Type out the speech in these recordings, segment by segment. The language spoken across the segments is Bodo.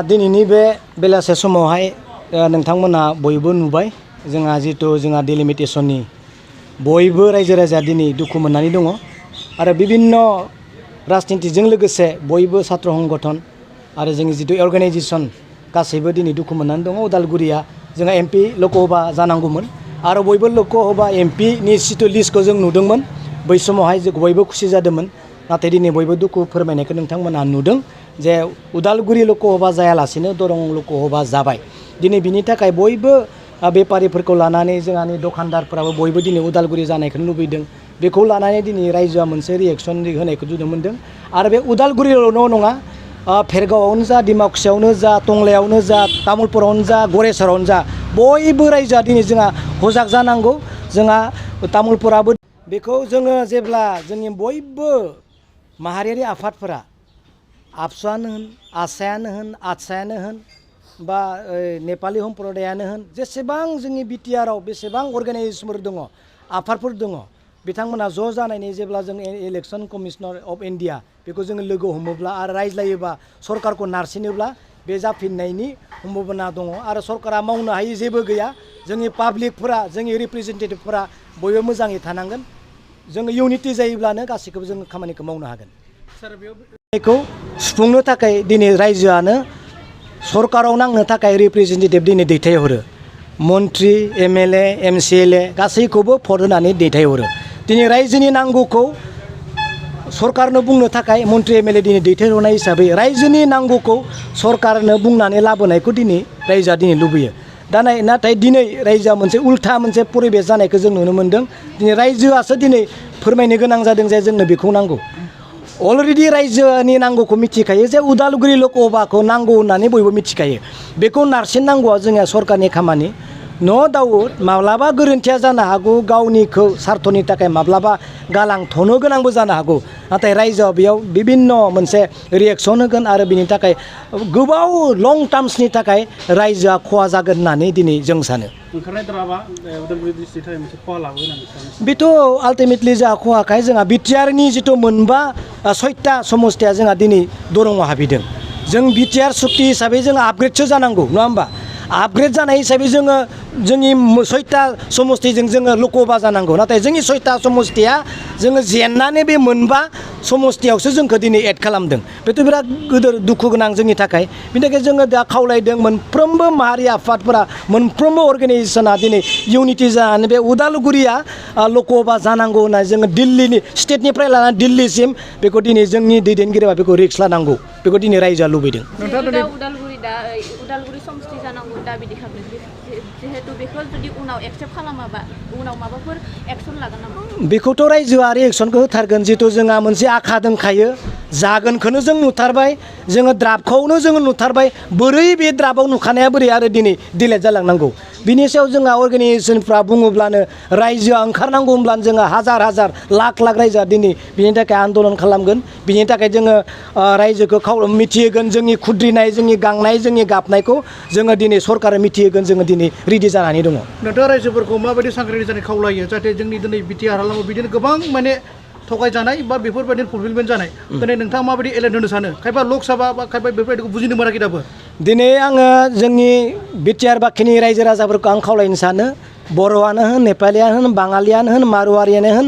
दिनैनि बे बेलासे समावहाय नोंथांमोना बयबो नुबाय जोंहा जितु जोंहा डिलिमिटेसननि बयबो रायजो राजा दिनै दुखु मोननानै दङ आरो बिभिन्न राजनितिजों लोगोसे बयबो सात्र संगठन आरो जोंनि जितु अर्गानाइजेसन गासैबो दिनै दुखु मोननानै दङ। उदालगुरिया जोंहा एमपि लकसभा जानांगौमोन आरो बयबो लकसभा एमपिनि जितु लिस्टखौ जों नुदोंमोन बै समावहाय जों बयबो खुसि जादोंमोन नाथाय दिनै बयबो दुखु फोरमायनायखौ नोंथांमोना नुदों जे उदालगुरि लकसभा जायालासेनो दरं लकसभा जाबाय। दिनै बिनि थाखाय बयबो बेपारिफोरखौ लानानै जोंहानि दखानदारफोराबो बयबो दिनै उदालगुरि जानायखौ लुबैदों। बेखौ लानानै दिनै रायजोआ मोनसे रिएक्सन होनायखौ नुनो मोन्दों आरो बे उदालगुरिल' नङा भेरगावआवनो जा डिमाकुसियावनो जा टंलायावनो जा तामुलपुरावनो जा गरेस्वरावनो जा बयबो रायजोआ दिनै जोंहा हजाग जानांगौ। जोंहा तामुलपुराबो बेखौ जोङो जेब्ला जोंनि बयबो माहारियारि आफादफोरा आबसुआनो होन आसायानो होन आदसायानो होन बा नेपालि सम्प्रदायानो होन जेसेबां जोंनि बिटिआरआव बेसेबां अर्गानाइजेसनफोर दङ आफादफोर दङ बिथांमोना ज' जानायनि जेब्ला जों इलेक्सन कमिशनार अफ इन्डिया बेखौ जोङो लोगो हमोब्ला आरो रायज्लायोबा सरकारखौ नारसिनोब्ला बे जाफिननायनि सम्भाबना दङ आरो सरकारा मावनो हायि जेबो गैया। जोंनि पाब्लिकफोरा जोंनि रिप्रेजेन्टेटिभफोरा बयबो मोजाङै थानांगोन। जोङो इउनिटि जायोब्लानो गासैखौबो जोङो खामानिखौ मावनो हागोन। बेखौ सुफुंनो थाखाय दिनै रायजोआनो सरकाराव नांनो थाखाय रिप्रेजेन्टेटिभ दिनै दैथायहरो मन्त्रि एमएलए एमसिएलए गासैखौबो भट होनानै दैथायहरो। दिनै रायजोनि नांगौखौ सरकारनो बुंनो थाखाय मन्त्रि एमएलए दिनै दैथायहरनाय हिसाबै रायजोनि नांगौखौ सरकारनो बुंनानै लाबोनायखौ दिनै रायजोआ दिनै लुबैयो। नाथाय दिनै रायजोआ मोनसे उल्था मोनसे परिबेस जानायखौ जों नुनो मोन्दों। दिनै रायजोआसो दिनै फोरमायनो गोनां जादों जे जोंनो बेखौ नांगौ। अलरेडि रायजोनि नांगौखौ मिथिखायो जे उदालगुरि लकसभाखौ नांगौ होननानै बयबो मिथिखायो। बेखौ नारसिननांगौआ जोंहा सरकारनि खामानि। न' दाउट माब्लाबा गोरोन्थिया जानो हागौ गावनिखौ सार्थनि थाखाय माब्लाबा गालांथ'नो गोनांबो जानो हागौ नाथाय रायजोआ बेयाव बिभिन्न मोनसे रिएक्सन होगोन आरो बिनि थाखाय गोबाव लं टार्म्सनि थाखाय रायजोआ खहा जागोन होननानै दिनै जों सानो। बेथ' आल्टिमेटलि जोंहा खहाखाय जोंहा बिटिआरनि जिथु मोनबा 6टा समस्थिया जोंहा दिनै दरंआव हाबहैदों। जों बिटिआर सुक्ति हिसाबै जों आपग्रेडसो जानांगौ नङा होमबा? आपग्रेड जानाय हिसाबै जोङो जोंनि 6टा समस्थिजों जोङो लकसभा जानांगौ नाथाय जोंनि 6टा समस्थिया जोङो जेननानै बे मोनबा समस्थियावसो जोंखौ दिनै एड खालामदों। बेथ' बिराद गिदिर दुखु गोनां जोंनि थाखाय। बिनि थाखाय जोङो दा खावलायदों मोनफ्रोमबो माहारि आफादफोरा मोनफ्रोमबो अर्गानाइजेसना दिनै इउनिटि जानानै बे उदालगुरिया लकसभा जानांगौ होननानै जोङो दिल्लीनि स्टेटनिफ्राय लानानै दिल्लीसिम बेखौ दिनै जोंनि दैदेनगिरिया बेखौ रिक्स लानांगौ बेखौ दिनै रायजोआ लुबैदों। उदालगुरि समस्ति जानांगौ दाबि खालामदों जिहेतु बेखौ जुदि उनाव एक्सेप्ट खालामाबा उनाव माबाफोर एक्सन लागोन नामा? बेखौथ' रायजोआ रिएक्सनखौ होथारगोन। जिहेतु जोंहा मोनसे आखा दंखायो जागोनखौनो जों नुथारबाय जोङो द्राफ्टखौनो जोङो नुथारबाय बोरै बे द्राफ्टआव नुखानाया बोरै आरो दिनै डिलेट जालांनांगौ। बिनि सायाव जोंहा अर्गानाइजेसनफ्रा बुङोब्लानो रायजोआ ओंखारनांगौ होनब्लानो जोङो हाजार हाजार लाख लाख रायजोआ दिनै बिनि थाखाय आन्दलन खालामगोन। बिनि थाखाय जोङो रायजोखौ मिथिहोगोन जोंनि खुद्रिनाय जोंनि गांनाय जोंनि गाबनायखौ जोङो दिनै सरकारा मिथिहोगोन जोङो दिनै रेडि जानानै दङ। नोंथाङा रायजोफोरखौ माबायदि सांग्रांथि जानाय खावलायो जाहाथे जोंनि दिनै बिटिआर हालामाव बिदिनो गोबां माने थगायजानाय बा बेफोरबायदिनो फुलफिलमेन्ट जानाय दिनै नोंथाङा माबायदि एलार्ट होनो सानो? खायफा लकसभा बा खायफा बेफोरबायदिखौ बुजिनो मोनाखै दाबो। दिनै आङो जोंनि बिटिआर बाखिनि रायजो राजाफोरखौ आं खावलायनो सानो बर'आनो होन नेपालियानो होन बाङालियानो होन मारुवारियानो होन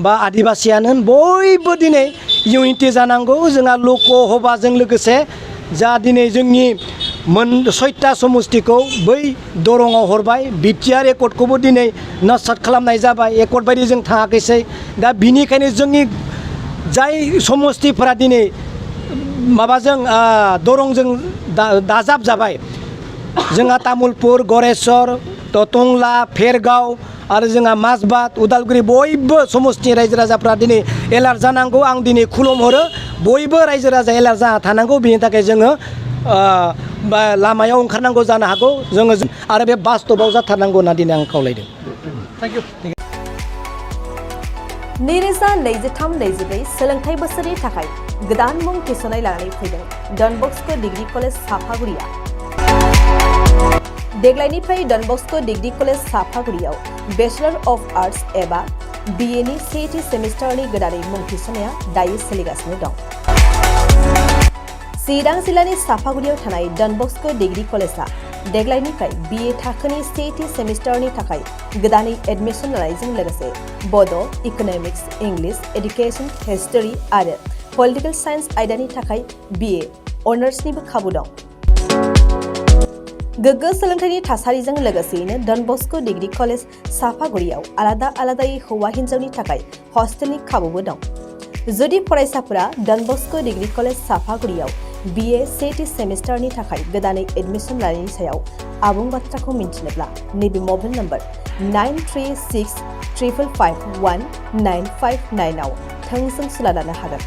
बा आदिबासियानो होन बयबो दिनै इउनिटि जानांगौ। जोंहा लकसभाजों लोगोसे जा दिनै जोंनि 6टा समस्थिखौ बै दरंआव हरबाय बिटिआर एकर्डखौबो दिनै नस्सात खालामनाय जाबाय एकर्ड बायदि जों थाङाखैसै। दा बिनिखायनो जोंनि जाय समस्थिफोरा दिनै माबाजों दरंजों दाजाब जाबाय जोंहा तामुलपुर गरेस्वर टंला भेरगाव आरो जोंहा माजबाद उदालगुरि बयबो समस्ति रायजो राजाफ्रा दिनै एलार्ट जानांगौ। आं दिनै खुलुमहरो बयबो रायजो राजा एलार्ट जाना थानांगौ। बिनि थाखाय जोङो लामायाव ओंखारनांगौ जानो हागौ जोङो आरो बे बास्तबाव जाथारनांगौ होनना दिनै आं खावलायदों। Thank you. 2023-24 सोलोंथाइ बोसोरनि थाखाय गोदान मुं थिसननाय लानानै फैदों डन बस्क' डिग्री कलेज साफागुरिया। देग्लायनिफ्राय डन बस्क' डिग्री कलेज साफागुरियाव बेचलर अफ आर्ट्स एबा BA नि सेथि सेमिस्टारनि गोदानै मुं थिसननाया दायो सोलिगासिनो दं। चिरां जिल्लानि साफागुरियाव थानाय डन बस्क' डिग्री कलेजआ देग्लायनिफ्राय BA थाखोनि सेथि सेमिस्टारनि थाखाय गोदानै एडमिशन लानायजों लोगोसे बड', इक'नमिक्स, इंलिश, एडुकेशन, हिस्टरी आरो पलिटिकल साइन्स आयदानि थाखाय BA अनार्सनिबो खाबु दं। गोग्गो सोलोंथाइनि थासारिजों लोगोसेयैनो डन बस्क' डिग्री कलेज साफागुरियाव आलादा आलादायै हौवा हिन्जावनि थाखाय हस्टेलनि खाबुबो दं। जुदि फरायसाफोरा डन बस्क' डिग्री कलेज साफागुरियाव BA सेथि सेमिस्टारनि थाखाय गोदानै एडमिशन लानायनि सायाव आबुं बाथ्राखौ मिन्थिनोब्ला नैबे मबाइल नम्बर 9365551959 आव थोंजों सुला लानो हागोन।